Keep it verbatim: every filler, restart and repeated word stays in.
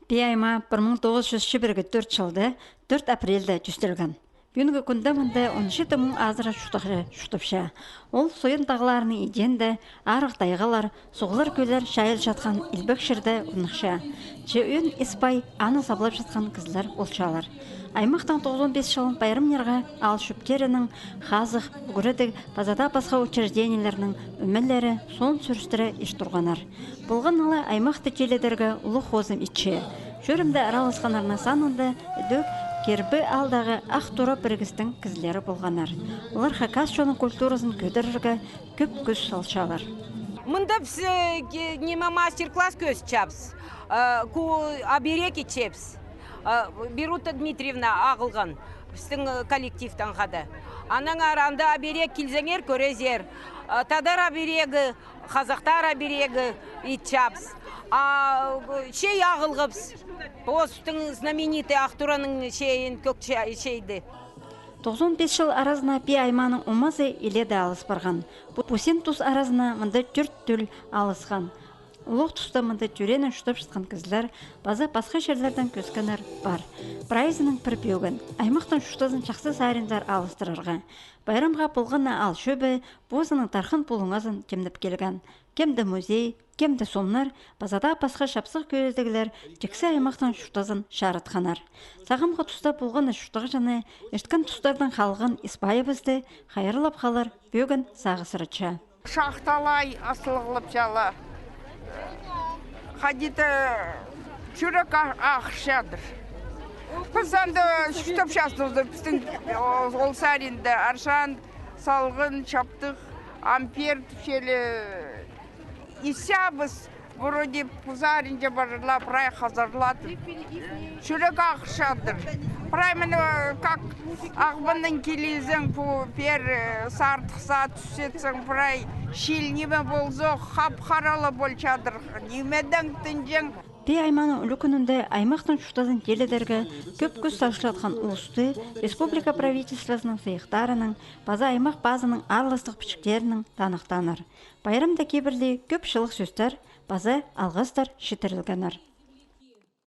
Пии аймаа пір муң тоғыс чӱс чибіргі тӧрт чылда тӧрт апрельде тӧстелген. Пӱӱнгі кӱнде мында он читі муң азыра чуртағҷы чуртапча. Ол Союн тағларының идеенде арығ тайғалар, суғлар, кӧллер чайылчатхан илбек чирде орныхча. Че ӧӧн ис-пай аны саблапчатхан кізілер полчалар. Аймахтың тоғызон пис чылын пайрамнирға аал чӧптерінің, хазых, ӱгредіг паза даа пасха учреждениелернің ӧмелері соон сӱрістіре ис турғаннар. Полған ла аймахты тилідерге улуғ хозым итче. Чӧрімде араласханнарның санында ідӧк Кирбі аалдағы Ах Тура пірігістің кізілері полғаннар. Олар хакас чонның культуразын кӧдірерге кӧп кӱс салчалар. Мында піс, э, ке-, ниме, мастер-класс кӧзітчебіс. Э, ку оберег итчебіс. Э, Берута Дмитриевна ағылған пістің, э, коллективтең хада. Анаң ар анда оберег килзеңер, кӧрезер. Э, тадар оберегі, хазахтар оберегі итчебіс. А, э, чей ағылғабыс. Постың знаменитый Ах Тураның чейін, кӧк ча-, чейді. Тоғызон пис чыл аразына Пии аймааның омазы иледе алыс парған. Пу, пу син тус аразына мында тӧрт тӧл алысхан. Улуғ туста мында тӧрееннең чуртапчатхан кізілер паза пасха чирлердең кӧскеннер пар. Прайзының пір пӧгін. Аймахтың чуртазын чахсы саринзар алыстырарға. Пайрамға полған на аал чӧбі позының тархын пулуңазын тимнеп килген. Кем-де музей, кем-де сомнар паза даа пасха чапсых кӧзідіглер тиксі аймахтың чуртазын чарытханнар. Сағамғы туста полған на чуртағҷыны, ирткен тустардаң халған ис-пайыбысты хайырлап халар пӧгін сағысыратча. Шахталай асылығлапчалар. Хайди-да чӱрек а-, ағырчадыр. Піс анда чуртапчабыс, пістің ол, ол саринда аршан, салғын, чаптығ, ампер тіпчелер. Исчебіс, вроде пу саринҷа парчалар, прай хазарлатып. Чӱрек ағырчадыр. Прай мына как Ағбаннаң килізең, пу пеер, э, сартыхсар тӱсчетсең, прай чил ниме полза, хап-хара ла полчадыр. Нимедең тінҷең. Пии аймааның ӱлӱкӱнінде аймахтың чуртазын тилідерге кӧп кӱс салчатхан улусты республика правительствозының сыйыхтарынаң паза аймах пазының аарластығ пічіктерінең таныхтааннар. Пайрамда кибірліг кӧп чылығ сӧстер паза алғыстар читірілгеннер.